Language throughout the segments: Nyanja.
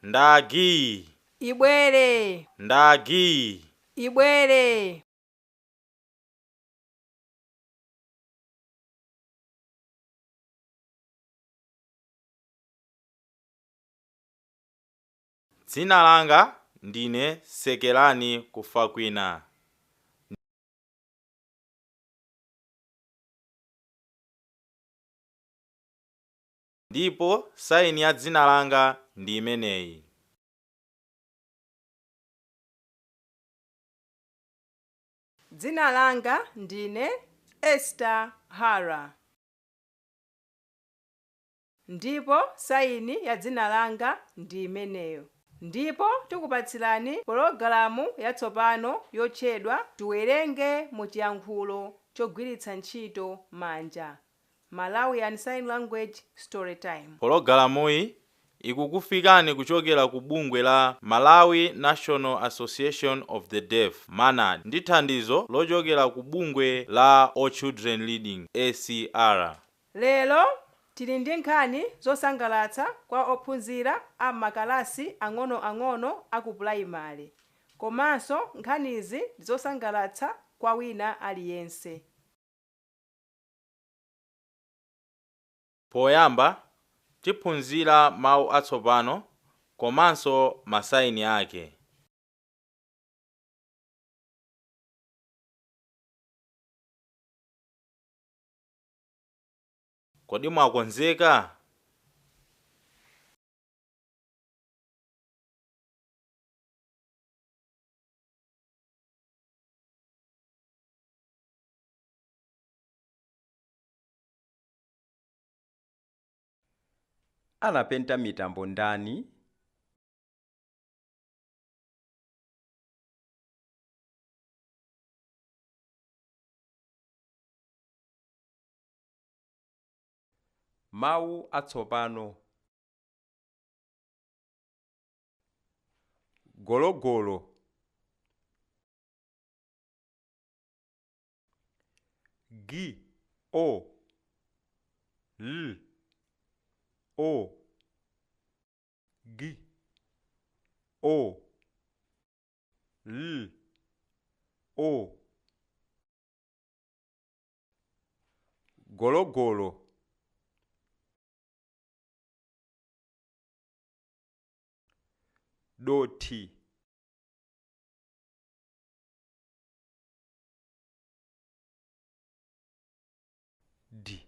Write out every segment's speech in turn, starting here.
Ndagi. Ibwere. Ndagi. Ibwere. Dzina langa ndine Sekelani Kufakwina. Ndipo saini ya dzina langa ndi imeneyi. Dzina langa ndine Esther Hara. Ndipo saini ya dzina langa ndi imeneyo. Ndipo tikupatsirani pologalamu yatsopano yotchedwa Tiwerenge mu chiyankhulo chogwiritsa ntchito manja, Malawian Sign Language Storytime. Pologalamuyi ikukufikani kuchokera ku bungwe la Malawi National Association of the Deaf, MANAD, ndi thandizo lochokera ku bungwe la All Children Reading, ACR. Lero tili ndi nkhani zosangalatsa kwa ophunzira a makalasi ang'onoang'ono a ku purayimale, komanso nkhanizi ndi zosangalatsa kwa wina aliyense. Poyamba tiphunzira mawu atsopano komanso masaini ake. Kodi mwakonzeka? Anapenta mitambo ndani? Mawu atsopano. Gologolo. G O L O G O L O. Gologolo. Dothi. D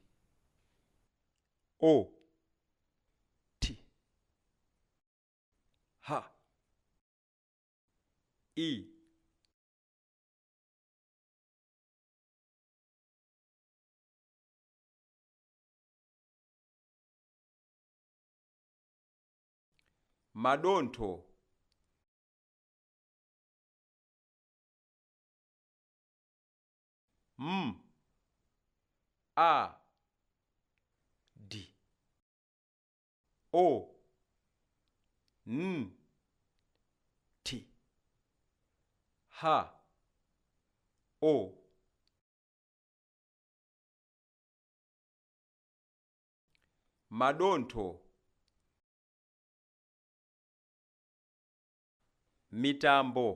O T H I. Madontho. M A D O N T H O. Madontho. Mitambo.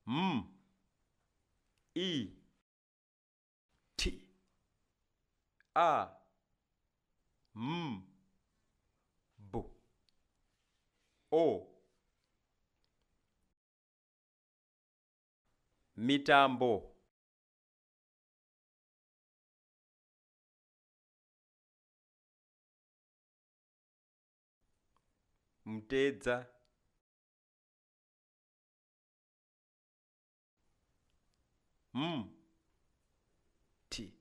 M I T A M B O. Mitambo. Mtedza. M T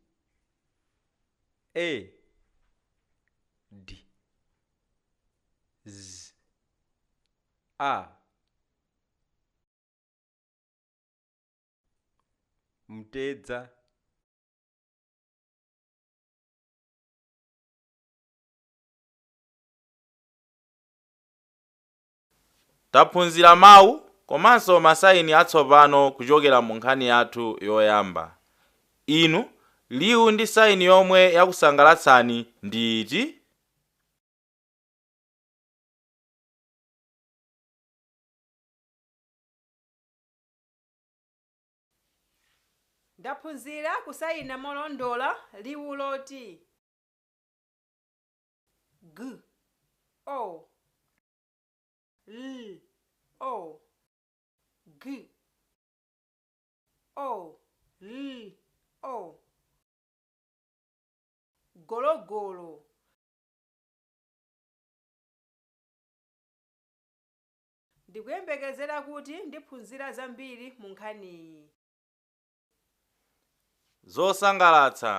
A D Z A. Mtedza. Taphunzira mawu komanso masaini atsopano kuchokera mu nkhani yathu yoyamba. Inu liwu ndi saini yomwe yakusangalatsani ndi iti? Ndaphunzira kusayina molondola liwu loti g o l o g o l o gologolo. Ndikuyembekezera kuti ndiphunzira zambiri mu nkhaniyi. Zosangalatsa.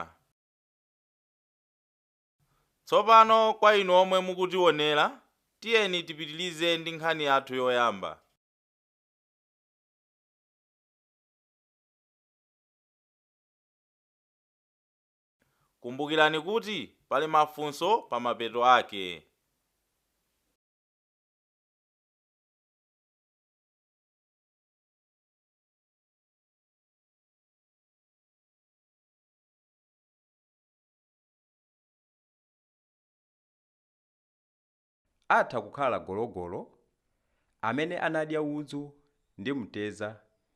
Tsopano kwa inu omwe mukutionera, tiyeni tipitilize ndi nkhani yathu yoyamba. Kumbukirani kuti pali mafunso pa mapeto ake. Atha kukhala gologolo amene anadya udzu ndi mtedza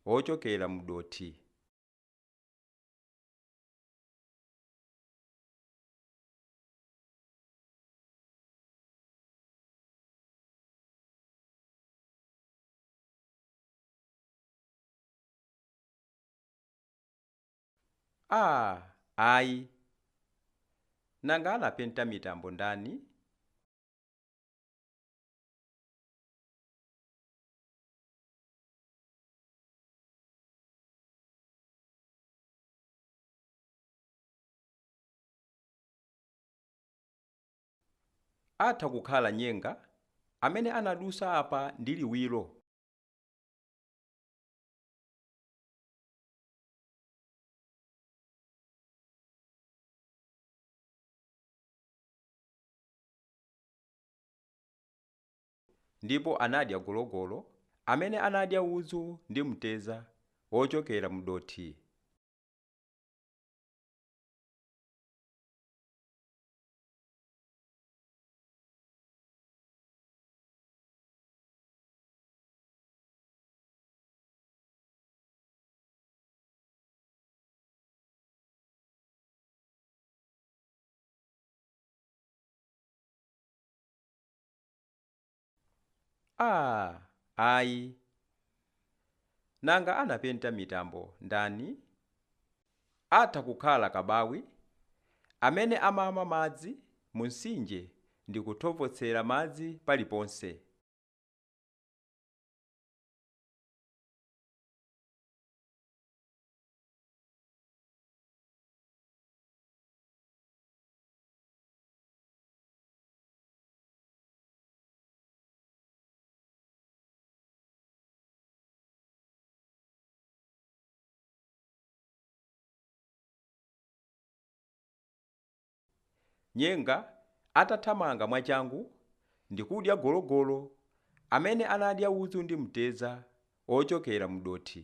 wochokera mu dothi. A, ayi. Nanga anapenta mitambo ndani? Atha kukhala nyenga amene anadusa apa ndi liwiro. Ndipo anadya gologolo amene anadya udzu ndi mtedza wochokera mu dothi. A, ayi. Nanga anapenta mitambo ndani? Atha kukhala kabawi amene amamwa madzi mu mtsinje ndi kuthovotsera madzi paliponse. Nyenga atathamanga mwachangu ndi kudya gologolo amene anadya udzu ndi mtedza wochokera mu dothi.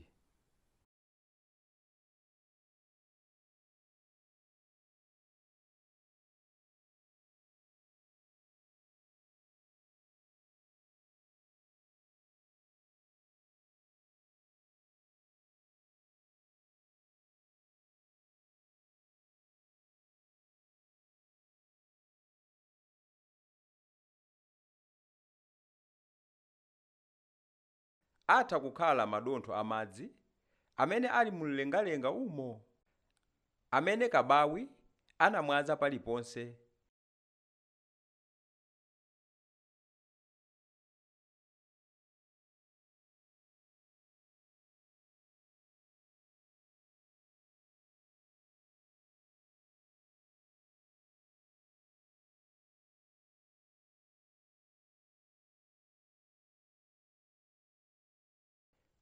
Atha kukhala madontho amadzi amene ali mumlengalenga umo, amene kabawi anamwaza paliponse.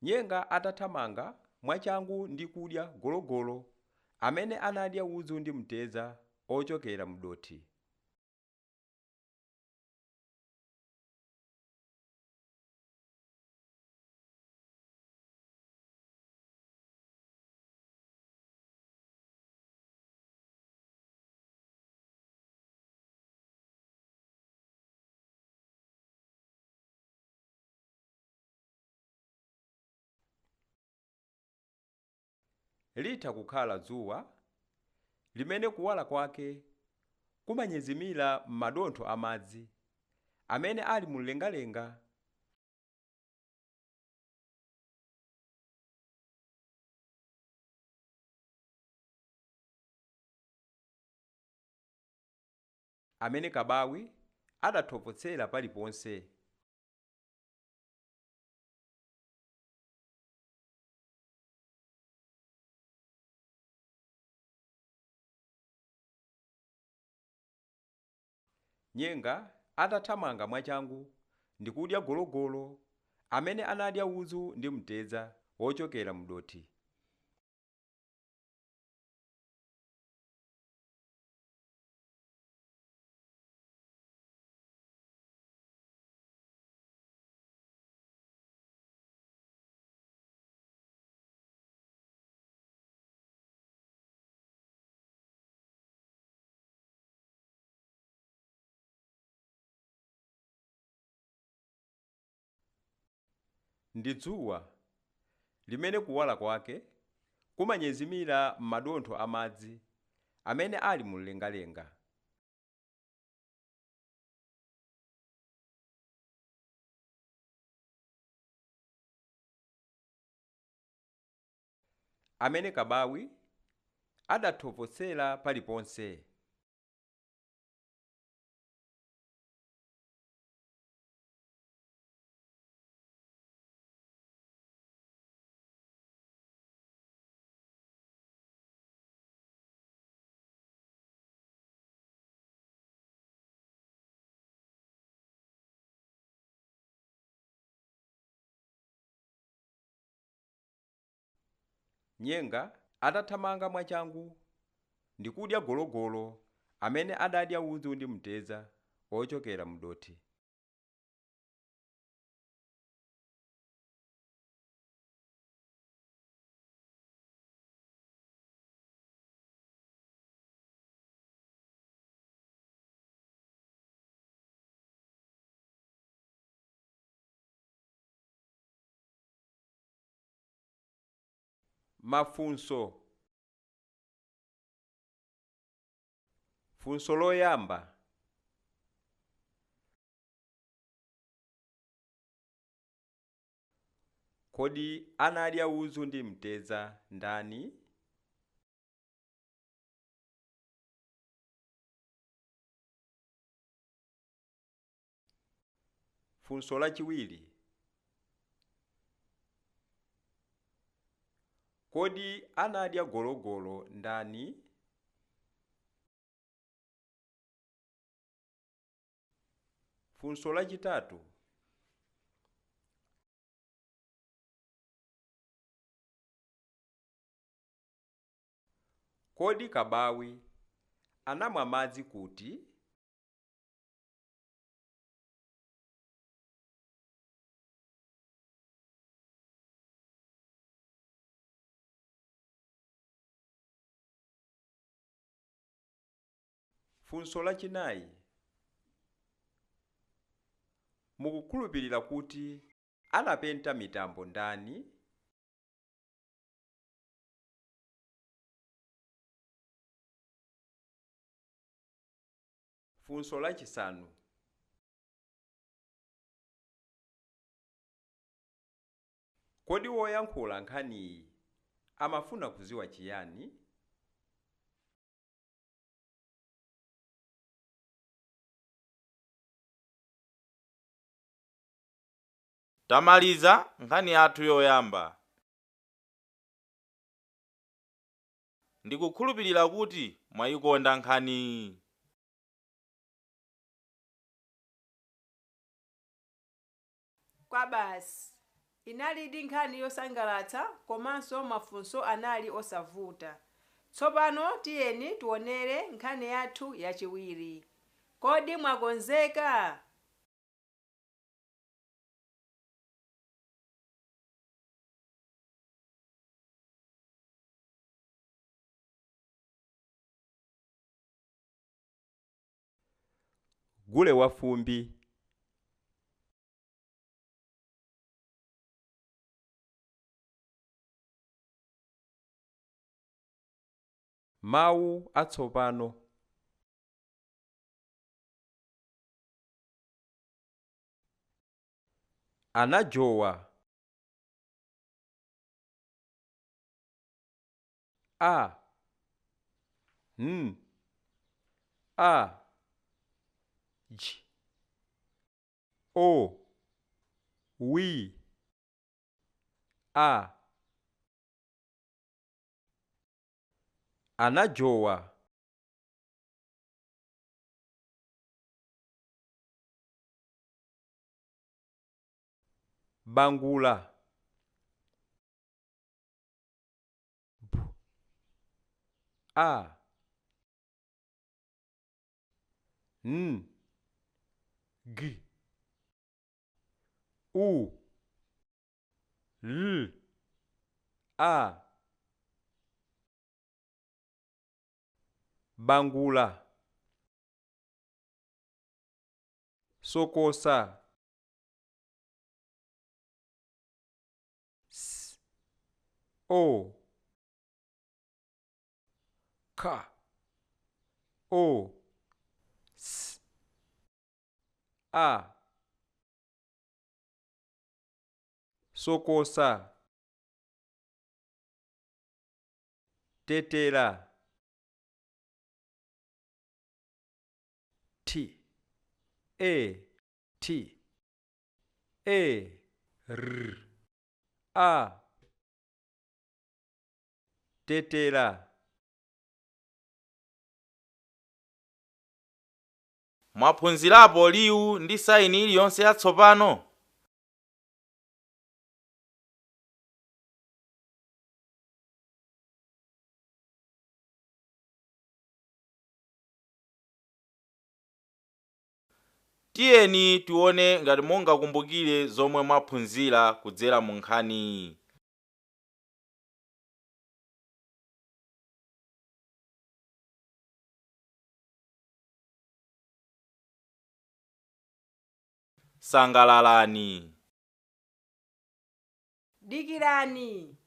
Nyenga atathamanga mwachangu ndi kudya gologolo amene anadya udzu ndi mtedza ochokera mu dothi. Litha kukhala dzuwa limene kuwala kwake kumanyezimira m'madontho amadzi amene ali mumlengalenga. Amene kabawi adathopotsera paliponse. Nyenga atathamanga mwachangu ndikudya gologolo amene anadya udzu ndi mtedza wochokera mdothi. Ndi dzuwa limene kuwala kwake kumanyezimira m'madontho amadzi amene ali mumlengalenga. Amene kabawi adathopotsera paliponse. Nyenga atathamanga mwachangu ndikudya gologolo amene adadya udzu ndi mtedza wochokera mdothi. Mafunso. Funso loyamba. Kodi anadya udzu ndi mtedza ndani? Funso lachiwiri. Kodi anadya gologolo ndani? Funso lachitatu. Kodi kabawi anamwa madzi kuti? Funso lachinayi. Mukukhulupirira kuti anapenta mitambo ndani? Funso lachisanu. Kodi woyankhula nkhaniyi amafuna kuziwa chiyani? Tamaliza nkhani yathu yoyamba. Ndikukhulupirira kuti mwayikonda nkhaniyi. Kwa basi inalidi nkhani yosangalatsa komanso mafunso anali osavuta. Tsopano tiyeni tionere nkhani yathu yachiwiri. Kodi mwakonzeka? Gule wa fumbi. Mawu atsopano. Anajowa. A N A J O W A. Anajowa. Bangula. B A N G U L A. Bangula. Sokosa. S O K O S A. Sokosa. Tetera. T A T A R A. Tetera. Mwaphunzirapo liwu ndi saini iliyonse yatsopano? Tiyeni tione ngati mungakumbukire zomwe mwaphunzira kudzera mu nkhaniyi. Sangalalani. Dikirani.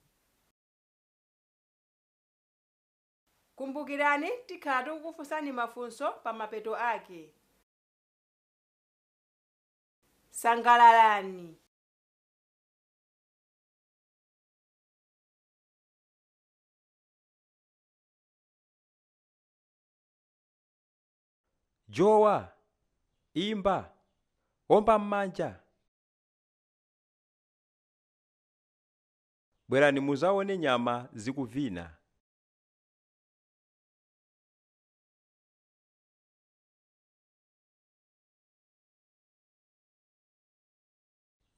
Kumbukirani tikhala tikukufunsani mafunso pa mapeto ake. Sangalalani. Jowa, imba, omba m'manja. Bwerani muzaone nyama zikuvina.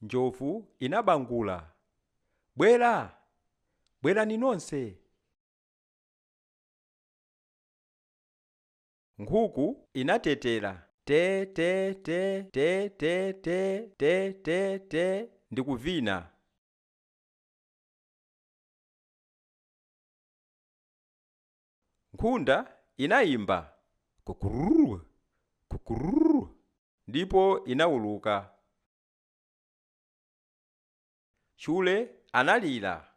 Njovu inabangula. Bwera, bwerani nonse. Nkhuku inatetera te te te te te te te te te ndikuvina. Nkhunda inayimba kukururu kukururu ndipo inawuluka. Chule analira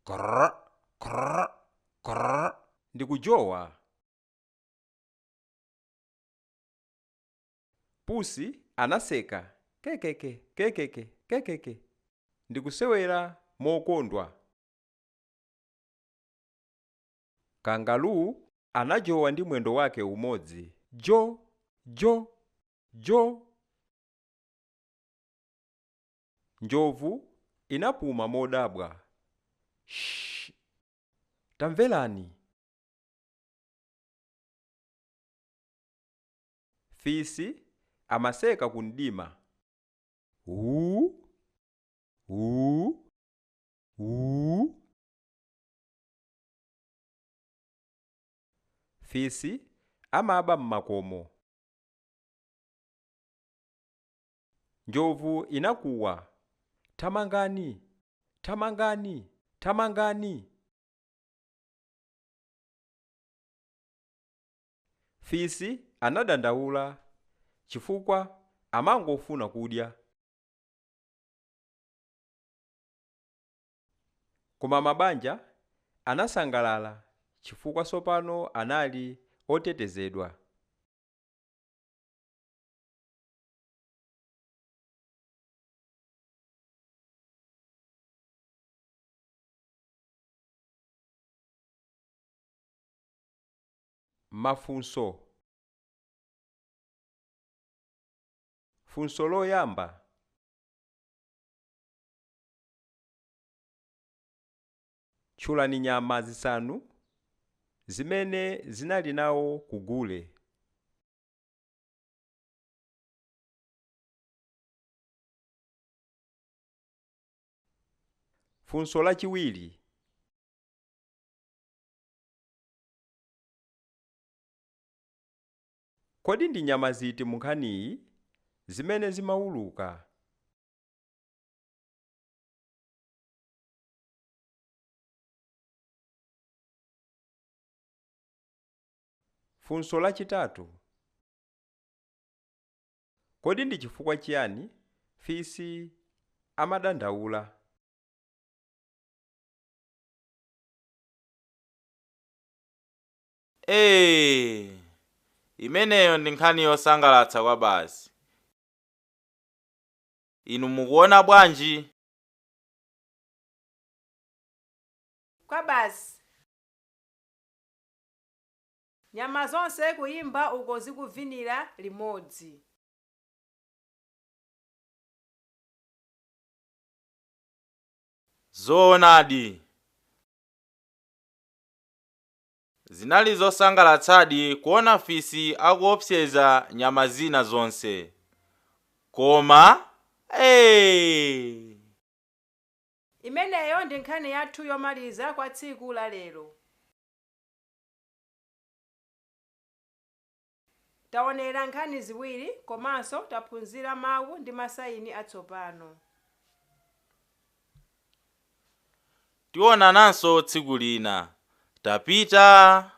krr krr krr ndikujowa. Pusi anaseka kekeke kekeke kekeke ndikusewera mokondwa. Kangalu anajowa ndi mwendo wake umodzi jo jo jo. Njovu inapuma modabwa. Shh, tamverani. Fisi amaseka kundima. Uu, uu, uu. Fisi amaba m'makomo. Njovu inakuwa, thamangani, thamangani, thamangani. Fisi anadandaula chifukwa amangofuna kudya. Koma mabanja anasangalala chifukwa sopano anali otetezedwa. Mafunso. Funso loyamba. Tchulani nyama zisanu zimene zinali nawo kugule. Funso lachiwiri. Kodi ndi nyama ziti mu nkhaniyi zimene zimawuluka? Funso lachitatu. Kodi ndi chifukwa chiyani fisi amadandaula? Ee, imeneyo ndi nkhani yosangalatsa kwa basi. Inu mukuona bwanji? Kwa basi. Nyama zonse kuyimba uko zikuvinira limodzi. Zoonadi. Zinali zosangalatsadi kuona fisi akuopseza nyama zina zonse. Koma ee! Imeneyo ndi nkhani yathu yomaliza kwa tsiku la lero. Taonera nkhani ziwiri komanso taphunzira mawu ndi masayini atsopano. Tionananso tsiku lina. Tapita.